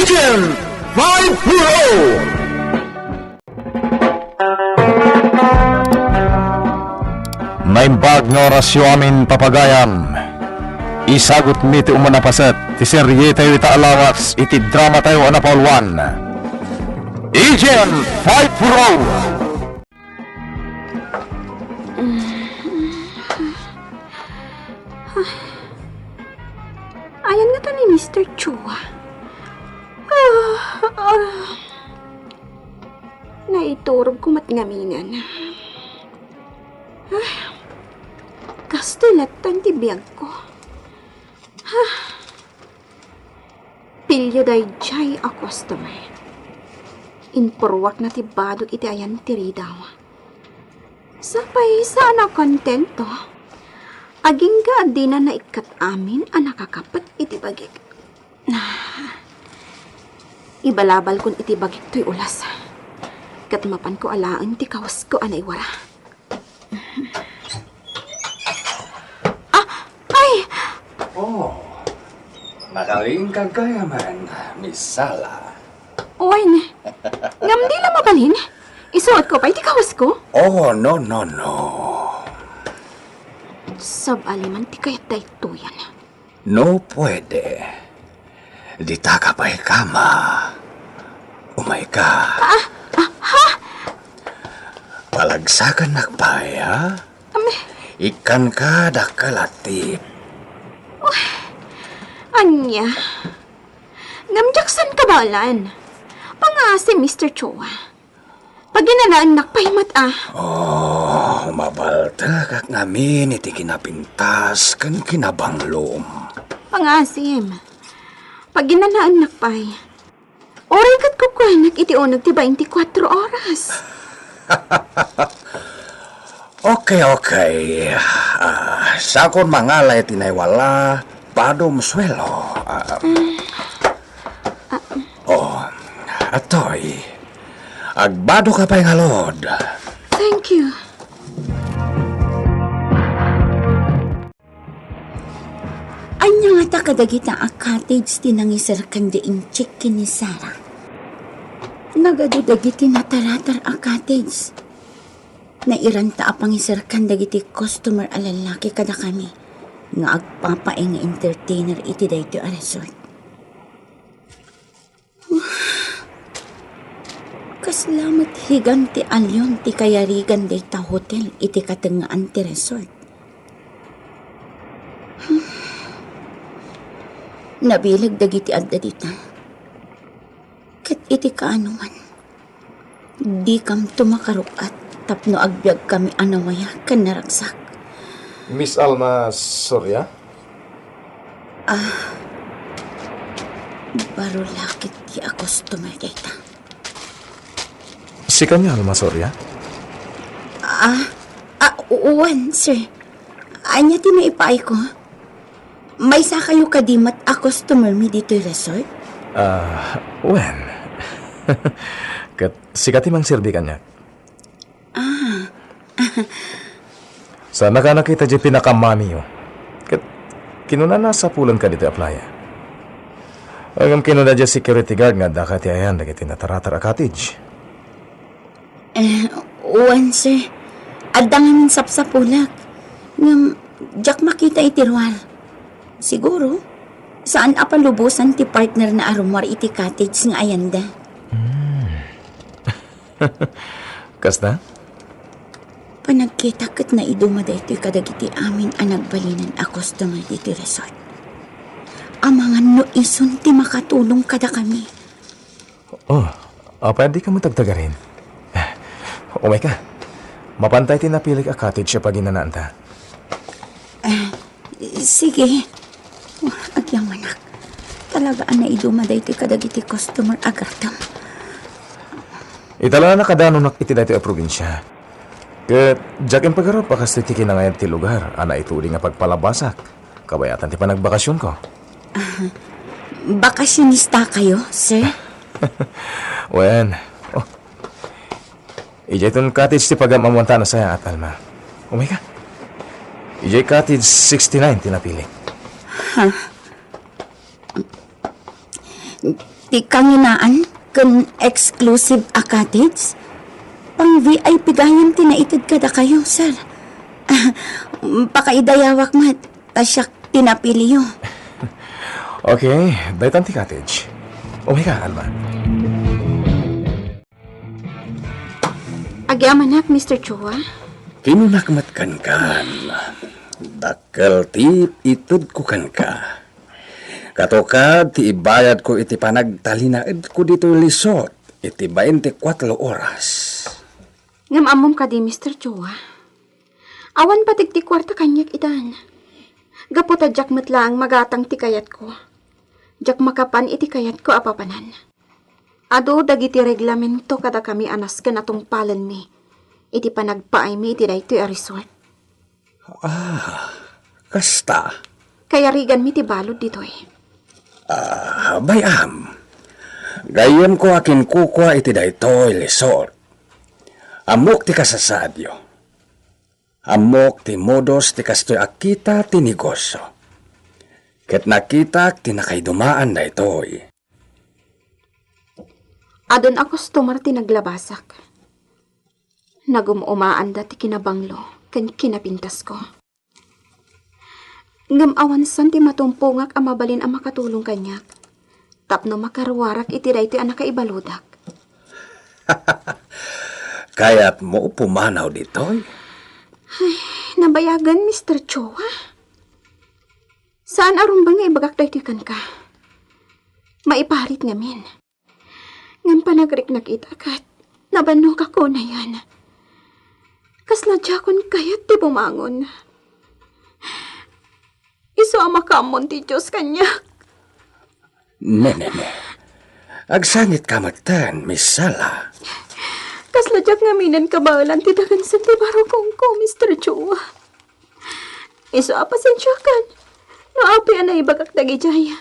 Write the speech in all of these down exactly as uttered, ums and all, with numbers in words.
Ken five four oh. Naimbag nga orasyo amin, papagayam. Isagutmi ti umuna paset ti serietayo ita a lawas iti dramatayo a napauluan, Agent five four oh. Ayan ngata ni Mister Chua. Ah, ah. Naiturogko met ngaminen. Ah, kastoy latten ti biagko. Ah. Pilio daydiay a customer. Inpurruakna ti badok iti ayan ti ridaw. Sapay saan a kontento. Agingga a dina naikkat amin a nakakapet iti bagik. Ibalabalkon iti bagik toy ulas. Ket mapanko alaen ti kawasko a naiwara. Ah, ay! Oh, nakalinka gayamen, Miss Sala. Wen, ngem di la mabalin. Isuotko pay ti kawasko? Oh, no, no, no. Sabali man ti kayat daytoyen. No puede. Ditaka pay kama. Umayka. Ah, ah, ha? Palagsakannak pay, ha? Am- Ikkanka dakkel a tip. Uy, ania? Ngem diak saan kabaelan. Pangaasi, Mister Chua. Paginanaennak pay met a. Oh, mabaltekak ngamin iti kinapintas ken kinabanglom. Pangasim. Paginanaennak pay. Uray ket kukuanak iti uneg ti baintikwatro oras. Okay, okay. Ah, sakon mangala iti naiwala, padom suelo. Ah, oh, atoy. Agbadoka pay ngarud. Thank you. Ania ngata kadagita a cottage ti nangiserkan da inchik ken ni Sarah? Nagadu dagiti nataratar a cottage. Nairanta a pangiserkan dagiti customer a lallaki kadakami nga agpapaay nga entertainer iti daytoy a resort. Kasla met higante a leon ti kayarigan dayta hotel iti katengngaan ti resort. Nabileg dagiti adda dita. Ket iti kaanoman, dikamto makarug-at tapno agbiagkami a nawaya ken naragsak. Miss Alma Soria? Ah, baro la ketdi a customer dayta. Sika ni Alma Soria? Ah, ah, wen, sir. Ania ti maipaayko? Maysakayo kadi met a customer mi ditoy resort? Ah, wen. Ket sika ti mangserbi kaniak. Ah. Saan a nakita diay pinakaammoyo. Ket kinunana a sapulenka ditoy a playa. Ngem kinuna diay security guard nga addaka iti ayan dagiti nataratar a cottage. Eh, wen, sir. Adda ngamin sapsapulek. Ngem, diak makita iti ruar. Siguro, saan a palubosan ti partnerna a rummuar iti cottage nga ayanda. Hmm. Kasta? Panagkitak ket naiduma daytoy kadagiti amin a nagbalinen a customer ditoy resort. Amangan no isun ti makatulong kadakami. Oh, apay a dika met agtagarin? Umayka. Mapantay ti napilik a cottage a paginanaanta. Ah, sige. Agyamanak. Talaga a naiduma daytoy kadagiti customer a gartem. Ita la nakadanonak iti daytoy a probinsia. Ket diak impagarup a kastoy ti kinangayab ti lugar a naituding a pagpalabasak. Kabayatan ti panagbakasionko. Ah, bakasionista kayo, sir? Wen. Oh. Idiay ton cottage ti pagam-ammoanta no sayaat, Alma. Umayka. Idiay cottage sixty-nine ti napilik. Ha? Ti kanginaan ken exclusive a cottage? Pang V I P gayam ti naited kadakayo, sir. Pakaidayawak met, ta siak ti napiliyo. Okay, daytan ti cottage. Umay ka, Alma. Agyamanak, Mister Chua. Kinunak met kenkan, dakkel ti itedko kenka. Katukad ti ibayadko iti panagtalinaedko ditoy lisot iti bainte kuatro oras. Ngem ammom kadi, Mister Chua? Awan pateg ti kuarta kaniak itan. Gapu ta diak met laeng magatang ti kayatko. Diak makapan iti kayatko a papanan. Adu dagiti reglamento kadakami a nasken a tungpalenmi iti panagpaaymi iti daytoy a resort. Ah, kasta. Kayariganmi ti balud ditoy. Ah, bay-am. Gayyemko a kinkukua iti daytoy resort. Ammok ti kasasaadyo. Ammok ti modus ti kastoy a kita ti negosyo. Ket nakitak ti nakaidumaan daytoy. Adun a customer ti naglabasak. Nagum-umaanda ti kinabanglo ken kinapintasko. Ngem awan san ti matumpongak a mabalin a makatulong kaniak tapno makaruarak iti daytoy a nakaibaludak. Kayatmo pumanaw ditoy? Ay, nabayagen, Mister Chua. Saan a rumbeng nga ibagak daytoy kenka. Maiparit ngamin. Ngem panagriknak ita ket nabannogak unayen. Kasla diakon kayat ti bumangon. Isu a makaammon ti Dios kaniak. Ne, ne, ne. Agsangitka metten, Miss Sala. Kasla diak ngaminen kabaelan ti dagansen ti barukongko, Mister Chua. Isu a pasensiakan no apay a naibagak dagidiay.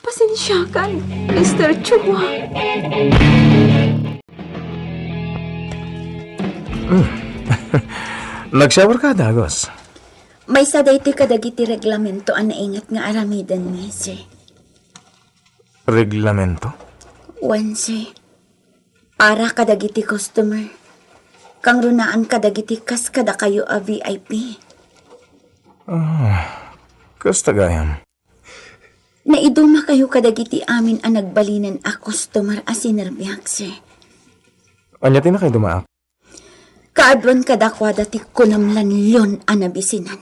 Pasensiakan, Mister Chua. Nag-shower ka, Dagos? Maysa daytoy kadagiti reglamento a nainget nga aramidenmi, sir. Reglamento? Wen, sir. Para kadagiti customer. Kangrunaan kadagiti kas kadakayo a V I P. Ah, kasta gayam. Naidumakayo kadagiti amin a nagbalinen a customer a sinerbiak, sir. Ania ti nakaidumaak? Kaaduan kadakuada ti kunam lan Leon a nabisinan.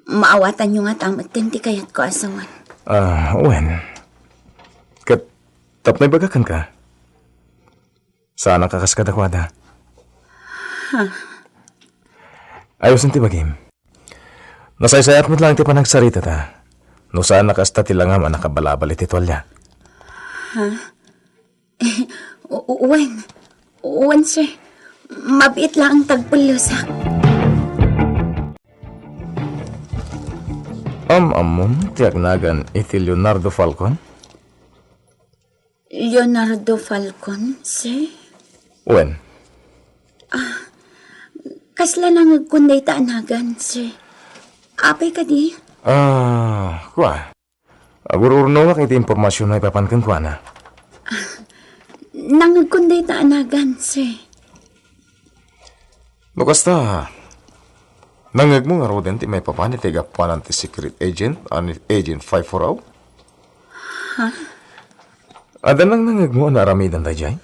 Maawatanyo ngata metten ti kayatko a sawen. Ah, wen. Ket tapno ibagak kenka, saanak a kas kadakuada. Ha? Ayosen ti bagim. Nasaysayaat met laeng ti panagsaritata. No saan a kasta ti langam a nakabalabal iti tualia. Ha? U-, u-, wen. Wen, sir. Mabiit laeng ti agpullosak. Am-ammom ti agnagan iti Leonardo Falcon? Leonardo Falcon, sir? Wen. Kasla nangegkon dayta a nagan, sir. Apay kadi? Ah, kua. Agur-urnongak iti impormasion a maipapan kenkuana. Nangegkon dayta a nagan, sir. No kasta, nangegmo ngaruden ti maipapan iti gapuanan ti secret agent, ani Agent five four oh? Ha? Adda nang nangegmo a naaramiden daydiay?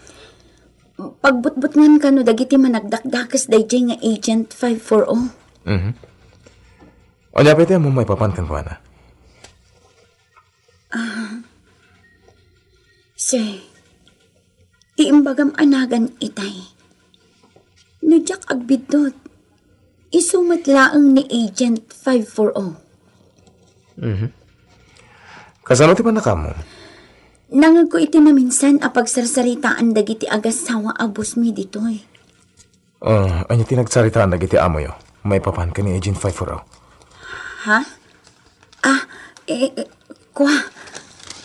Pagbutbutngan kano dagiti managdakdakes daydiay nga Agent five four oh. Mhm. Ania pay ti ammom maipapan kenkuana? Ah, sir, ti imbagam a nagan itay. No diak agbiddut, isu met laeng ni Agent five four oh. Mhm. Kasano ti pannakaammo? Nangegko iti naminsan a pagsarsaritaan dagiti agasawa a bossmi ditoy. Ah, ania ti nagsaritaan dagiti amoyo maipapan ken ni Agent five four oh? Ha? Ah, eh, eh, kua.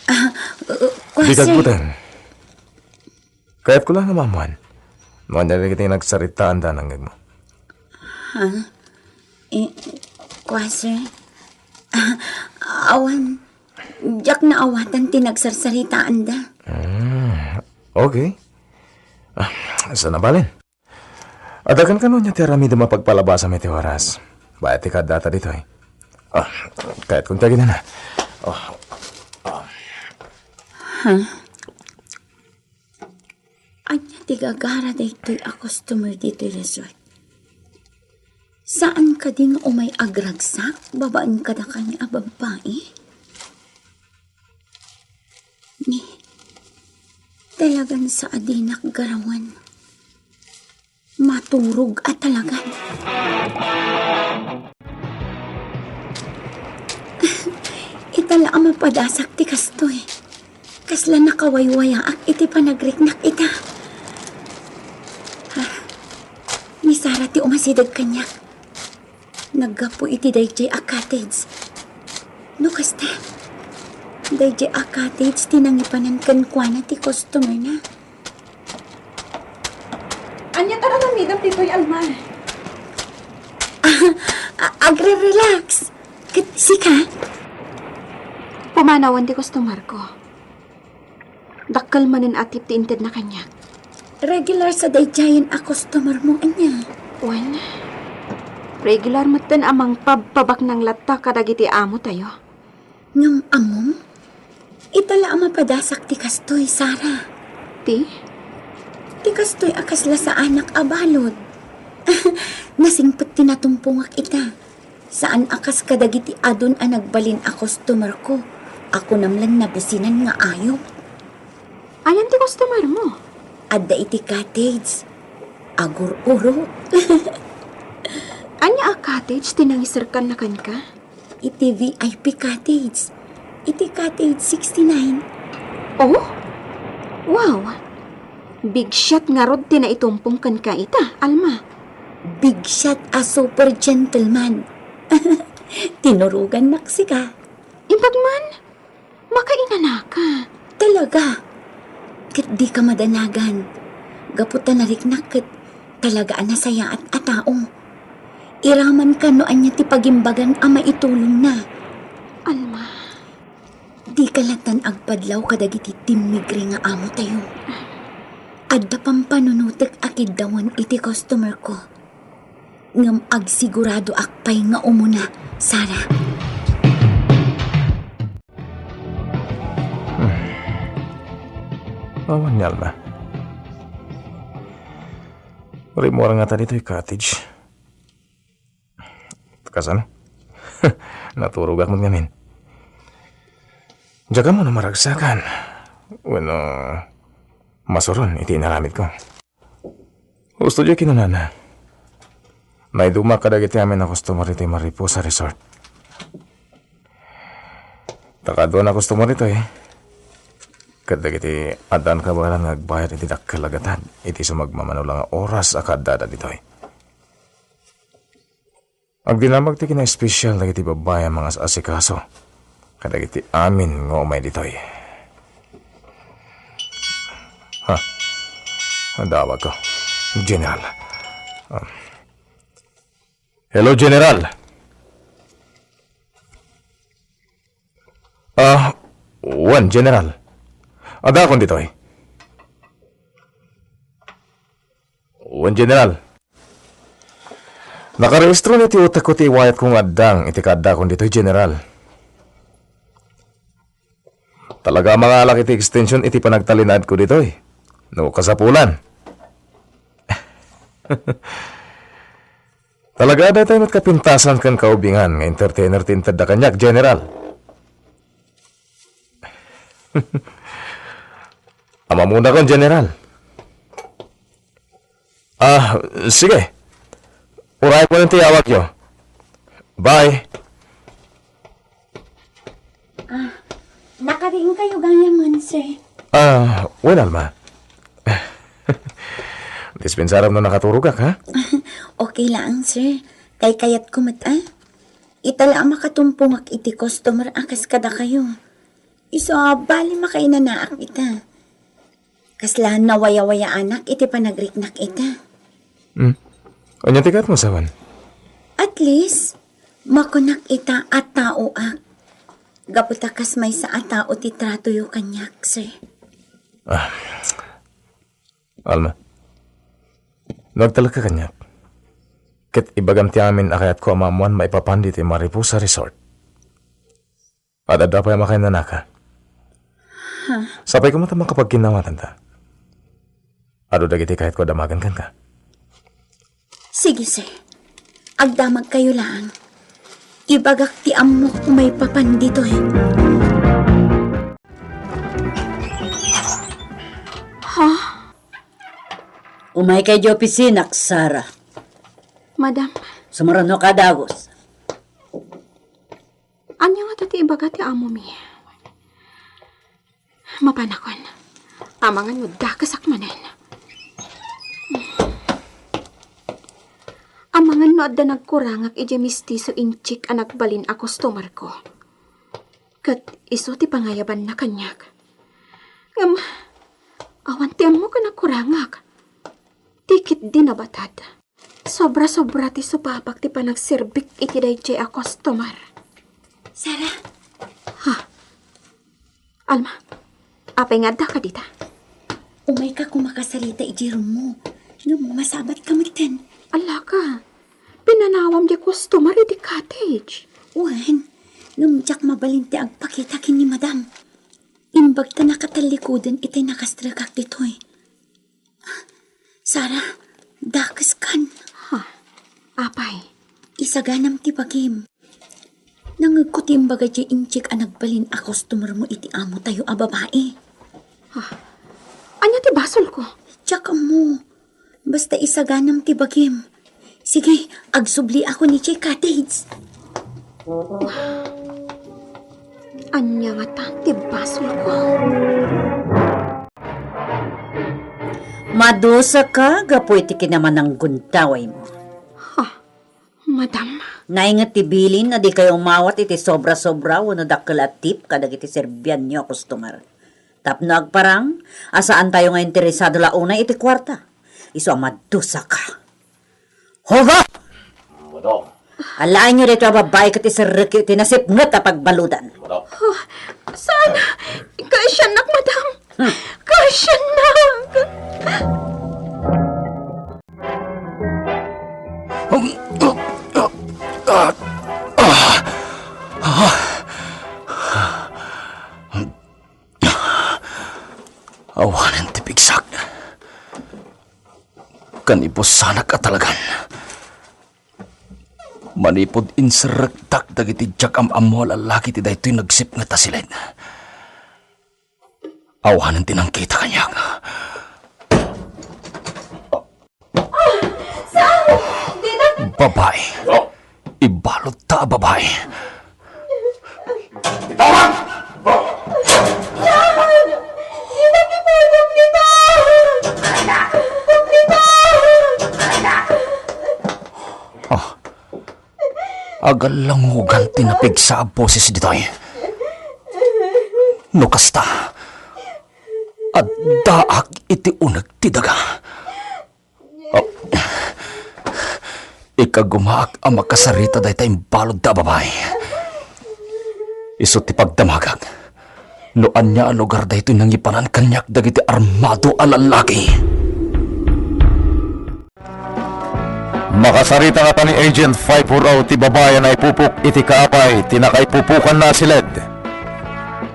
Ah, uh, kua, sir. Di kagbutan. Kayatko lang nga maammuan no ania dagiti nagsaritaanda a nangegmo. Ha? Eh, kua, sir. Ah, awan. Diak naawatan ti nagsarsaritaanda. Ah, okay. Ah, saan a balen? Adda ken kano ania ti aramidem a pagpalabasam iti oras? Bayat ti kaaddata ditoy. Ah, kayatko ti aginana. Ah, ah. Ha? Ania ti gagara daytoy a customer ditoy resort? Saan kadi nga umay agragsak babaen kadakami a babbai? Ni, talagan sa a dinak garawen. Maturog a talagan. Ita la a mapadasak ti kastoy. Kasla nakawaywayaak iti panagriknak ita. Ah, ni Sara ti umasideg kaniak. Naggapu iti daydiay a cottage. No kasta, daydiay a cottage ti nangipanan kenkuana ti customer na. Ania ti aramidem ditoy, Alma? Ah, a-, agre-relax. Ket sika? Pumanawen ti customer ko. Dakkel manen a tip ti intedna kaniak. Regular sa daydiayen a customer mo, ania? Wen, regular metten a mangpabpabaknang latta kadagiti amo tayo. Ngem ammom? Ita la a mapadasak ti kastoy, Sara. Ti? Ti kastoy a kasla saanak a balud. Nasingpet ti natumpongak ita. Saan a kas kadagiti adun a nagbalin a customer ko a kunam lan nabasinan nga ayup. Ayan ti customer mo? Adda iti cottage. Agur-uro. Ania a cottage ti nangiserkanna kenka? Iti V I P cottage. Iti cottage sixty-nine. Oh? Wow! Big shot ngarud ti naitumpong kenka ita, Alma. Big shot a super gentleman. Tinurogannak sika. Imbag man, makainanaka. Talaga. Ket dika madanagan. Gapu ta nariknak ket talaga a nasayaat a tao. Iramanka no ania ti pagimbagan a maitulongna. Alma. Dika lattan agpadlaw kadagiti timmigre nga amo tayo. Adda pampanunotek a kiddawen iti customer ko. Ngem agsiguradoak pay nga umuna, Sara. Hmm. Awan ni Alma. Rimmuar ngata ditoy cottage. Kasano? Naturogak met ngamin. Diak ammo no maragsakan wenno masuron iti inaramidko. Husto diay kinunana. Naidumak kadagiti amin a customer iti Mariposa Resort. Ta kaduan a customer ditoy, ket dagiti addaan kabaelan nga agbayad iti dakkel a gatad iti sumagmamano la nga oras a kaaddada ditoy. Agdinamag ti kinaespesial dagiti babbai a mangas-asikaso kadagiti amin nga umay ditoy. Ha? Adda awagko. General. Um, hello, General. Ah, wen, General. Addaakon ditoy. Wen, General. Nakarehistro ni ti utekko ti iwayatko nga addang iti kaaddakon ditoy, General. Talaga a mangalak iti extension iti panagtalinaedko ditoy. No kasapulan. Talaga, daytay met kapintasan ken kaubingan nga entertainer ti intedda kaniak, General. Ammonak, General. Ah, sige. Urayek manen ti awagyo. Bye. Ah, nakariingkayo gayam, sir? Ah, wen, Alma. Dispensarem no nakaturogak, ha? Okay lang, sir. Kaykayatko met, ah. Ita la a makatumpongak iti customer a kas kadakayo. Isu a bali makainanaak ita. Kasla nawayawayaanak iti panagriknak ita. Hmm. Ania ti kayatmo sawen? At least, makunak ita a taoak. Gapu ta kas maysa a tao ti tratoyo kaniak, sir. Ah. Alma, no agtalekka kaniak, ket ibagam ti amin a kayatko a maammoan maipapan ditoy Mariposa Resort. Ad-adda pay a makainanaka. Huh? Sapay koma ta makapagkinnawatanta. Adu dagiti kayatko a damagen kenka. Sige, sir. Agdamagkayo laeng. Ibagak ti ammok maipapan ditoy. Ha? Umayka idiay opisina, Sarah. Madam. Sumuronoka a dagus. Ania ngata ti ibaga ti amomi? Mapanakon. Amangan no dakesak manen. Amangan no adda nagkurangak idiay mestizo inchik a nagbalin a customer-ko. Ket isu ti pangayabanna kaniak. Ngem, awan ti ammok a nagkurangak. Ti ketdi nabatad. Sobra-sobra ti supapak ti panagserbik iti daydiay a customer. Sarah? Ha? Alma, apay nga addaka dita? Umayka koma kasarita idiay roommo. Ngem masabatka metten. Allaka, pinanawam diay customer iti cottage. Wen, ngem diak mabalin ti agpakita ken ni Madam. Imbag ta nakatallikuden itay nakastrekak ditoy. Sarah, dakeskan. Ha? Apay? Isaganam ti bagim. Nangegko ti imbaga diay inchik a nagbalin a customer mo iti amo tayo a babae. Ha? Ania ti basolko? Diak ammo. Basta isaganam ti bagim. Sige, agsubliakon idiay cottage. Ania ngata ti basolko? Madusaka gapu iti kinamananggundawaymo. Ha? Madam? Nainget ti bilin a dikayo umawat iti sobra-sobra wenno dakkel a tip kadagiti serbianyo a customer. Tapno agparang a saantayo nga interesado la unay iti kuarta. Isu a madusaka. Hugo! Madam. Alaenyo daytoy a babai ket iserrekyo iti nasipnget a pagbaludan. Madam. Oh, saan? Kaasiannak, madam. Hmm. Kaasiannak. Awanen ti pigsak. Kanibusanak a talagan. Manipud inserrekdak dagiti diak am-ammo a lallaki ti daytoy nagsipnget a siled. Awanen ti nangkita kaniak. Babai. Ibaludta a babai. Bitawan! Saan? Dita ti pudong dita! Dita! Ah, agallangugan ti napigsa a boses ditoy. No kasta, addaak iti uneg ti daga. Oh. Ikagumaak a makasarita dayta imbalud a babai. Isu ti pagdamagak no ania a lugar daytoy nangipanan kaniak dagiti armado a lallaki. Makasarita ngata ni Agent five four oh ti babai a naipupok iti kaapay ti nakaipupokanna a siled.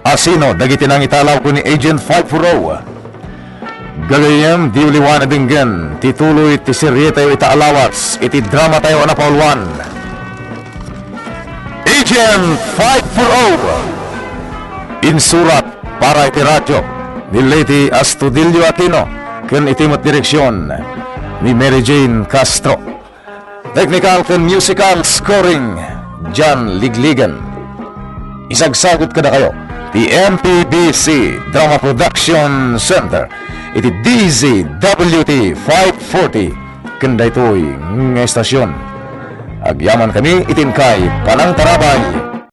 Asino dagiti nangitalaw ken ni Agent five four oh? Gagayyem, diyo liwan a denggen ti tuloy ti serietayo ita a lawas iti dramatayo a napauluan, Agent five four oh. Insurat para iti radyo ni Lady Astudillo Aquino ken iti met direksion ni Mary Jane Castro. Technical ken musical scoring, John Ligligan. Isagsagut kadakayo ti M P B C Drama Production Center iti D Z W T five forty ken daytoy nga estasion. Agyamankami iti inkay panangtarabay